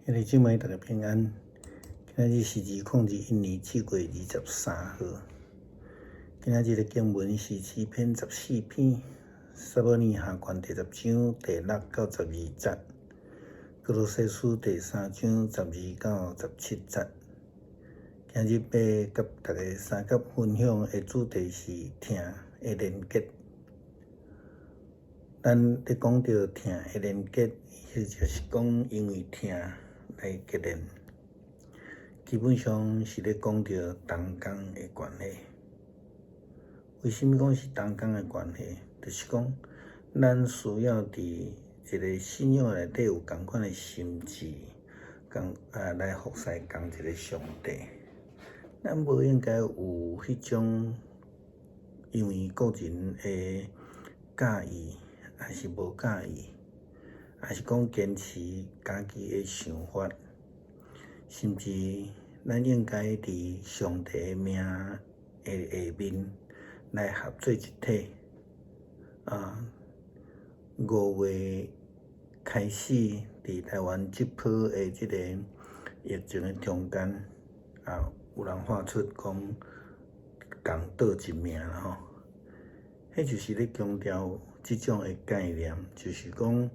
兄弟姊妹，大家平安。今仔日是2021年7月23號。今仔日的經文是詩篇14篇，撒母耳下卷第10章第6到12節，歌羅西書第三章12到17節。今日欲佮大家相佮分享的主題是疼的連結。咱咧講著疼的連結，或者是講因為疼來結連，基本上是咧講著同工的關係。為啥物講是同工的關係？就是講，咱需要佇一個信仰內底有仝款的心志，仝啊來服侍仝一個上帝。咱無應該有彼種因為個人的佮意，抑是無佮意，抑是講堅持家己的想法，甚至咱應該佇上帝的名的下面來合做一體。啊，5月開始佇台灣這波的這個疫情的中間，啊，有人喊出講共倒一命啦吼，彼就是咧強調這種的概念，就是講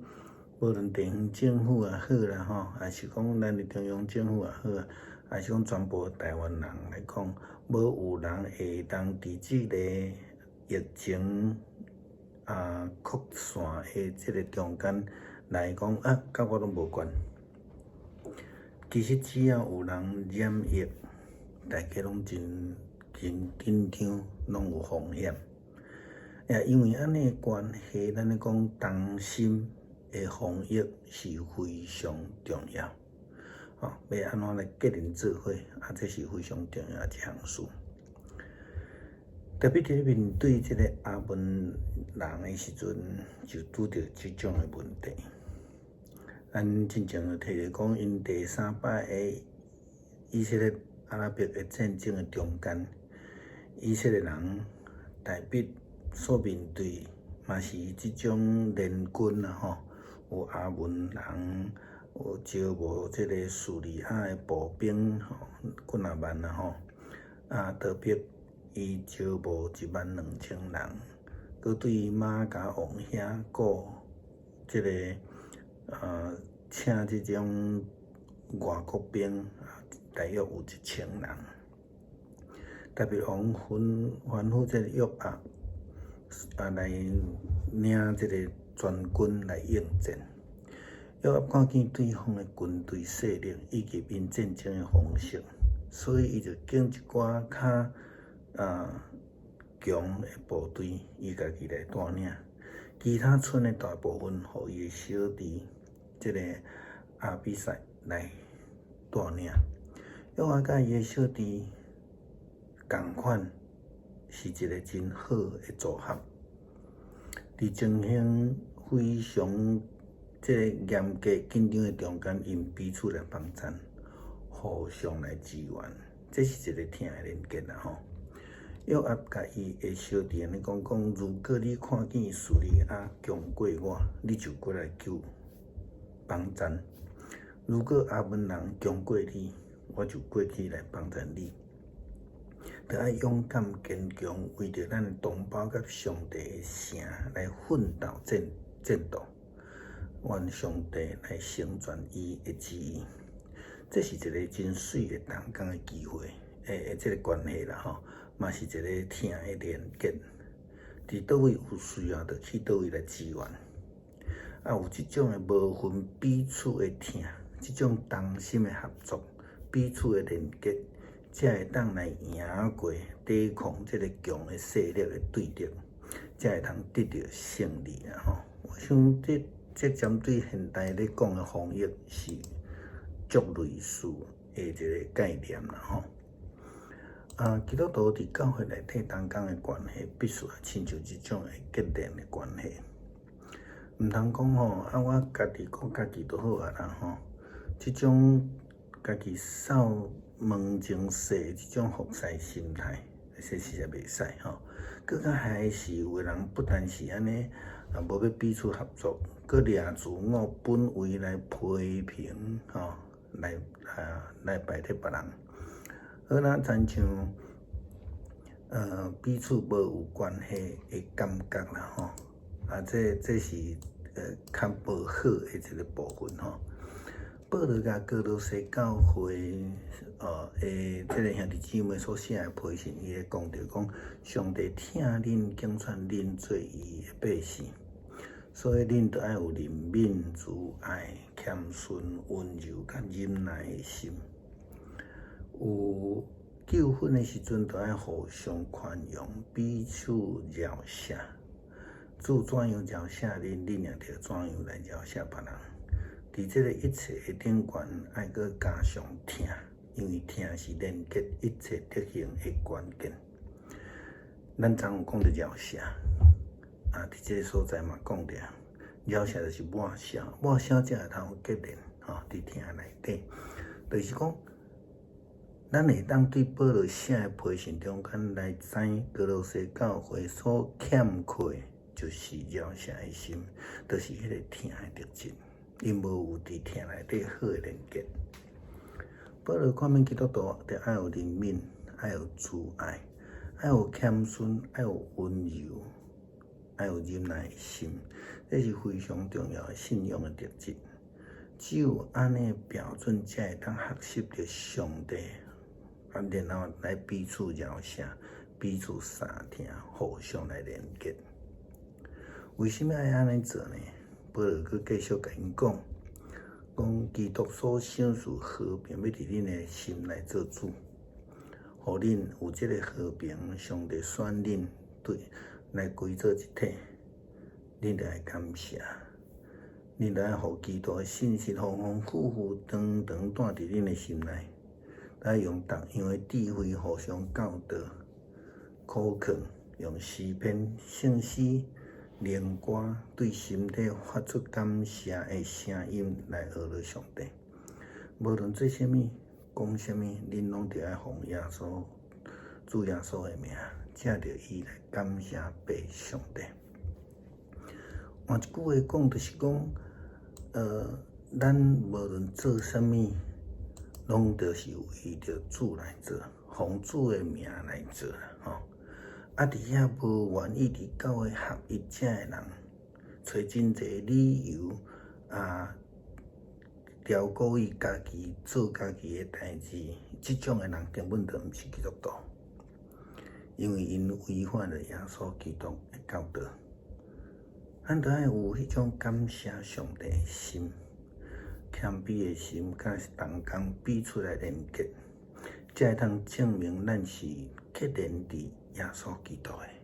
無論地方政府也好啦吼，抑是講咱的中央政府也好，抑是講全部台灣人來講，無有人會當佇這個疫情啊擴散的這個中間來講啊，佮我攏無關。其實只要有人染疫，大家攏真真緊張，攏有風險。也因為按呢的關係，咱咧講同心的防疫是非常重要。吼，欲按怎來結連做伙，啊，這是非常重要一項事。特別佇咧面對這個亞捫人的時陣，就拄著這種的問題。咱進前有提著講，𪜶第三擺的以色列阿拉伯的戰爭的中間，以色列人大衛所面對嘛是這種聯軍啊吼，有亞捫人，有招募這個敘利亞的步兵吼，幾若萬啊吼，啊大衛伊招募1萬2千人，閣對瑪迦王遐雇這個啊請這種外國兵，大約有1000人。大衛王吩吩咐這個約押啊來領這個全軍來應戰。約押看見對方的軍隊勢力以及𪜶戰爭的方式，所以伊就揀一寡較啊強的部隊，伊家己來帶領。其他賰的大部分，予伊的小弟這個亞比篩來帶領。約押佮伊的小弟仝款，是一個真好的組合。佇情形非常這個嚴格緊張的中間，𪜶彼此來幫贊，互相來支援，這是一個疼的連結啦吼。約押共伊的小弟按呢講講，如果你看見敘利亞強過我，你就過來求幫贊；如果亞捫人強過你，我就過去來幫贊你。著愛勇敢堅強，為著咱的同胞佮上帝的城來奮鬥戰戰鬥，願上帝來成全伊的旨意。這是一個真媠的同工的機會，欸，這個關係啦吼，嘛是一個疼的連結。佇佗位有需要，就去佗位來支援。啊，有這種的無分彼此的疼，這種同心的合作，彼此的連結，才會當來贏過抵抗這個強的勢力的對立，才會通得著勝利啊！吼，我想這這針對現代咧講的防疫是足類似的一個概念啦！吼，啊，基督徒佇教會內底同工的關係，必須愛親像這種的結連的關係，毋通講吼，啊，我家己顧家己就好啊啦吼，這種家己掃門前雪這種服侍心態，這實在袂使吼。閣較害是有的人不但是按呢，啊，無欲彼此合作，閣掠自我本位來批評吼。來啊來拜託別人。好若親像彼此無有關係的感覺啦吼，啊這是較無好的一個部分吼。保羅共歌羅西教會的這个兄弟姊妹所寫的批信，伊會講著講，上帝疼恁，揀選恁做伊的百姓，所以恁著愛有憐憫、慈愛、謙遜、溫柔佮忍耐的心。有糾紛的時陣，著愛互相寬容，彼此饒赦。主怎樣饒赦恁，恁也著怎樣來饒赦別人。佇這个一切的頂懸，愛閣加上疼，因為疼是連結一切德行的關鍵。咱昨有講著饒赦，啊，佇這个所在嘛講著，饒赦就是抹消，抹消才會通有結連，吼，佇疼內底，就是講，咱會當對保羅寫的批信中間來知歌羅西教會所欠缺的，就是饒赦的心，就是彼個疼的特質。𪜶無有佇疼內底好的連結。保羅勸勉基督徒，著愛有憐憫，愛有慈愛，愛有謙遜，愛有溫柔，愛有忍耐的心，這是非常重要的信仰的特質。只有按呢標準，才會當學習著上帝，啊，然後來彼此饒赦，彼此相疼，互相來連結。為啥物愛按呢做呢？保羅閣繼續共𪜶講，講基督所賞賜和平，欲佇恁的心內做主，予恁有這个和平，上帝選恁對來歸做一體，恁著愛感謝，恁著愛予基督的信息豐豐富富、長長蹛佇恁的心內，愛用逐樣的智慧互相教導、苦勸，用詩篇、聖詩、靈歌對心底發出感謝的聲音來阿羅上帝。無論做啥物、講啥物，恁攏著愛奉耶穌主耶穌的名，藉著伊來感謝父上帝。換一句話講，就是講，咱無論做啥物，攏著是為著主來做，奉主的名來做，吼。啊！佇遐無願意佇教會合一遮的人，揣真濟理由啊，刁故意家己做家己的代誌，這種的人根本就毋是基督徒，因為𪜶違反了耶穌基督的教導。咱著愛有彼種感謝上帝的心、謙卑的心，佮同工彼此來連結，才會當證明咱是結連佇耶穌基督的。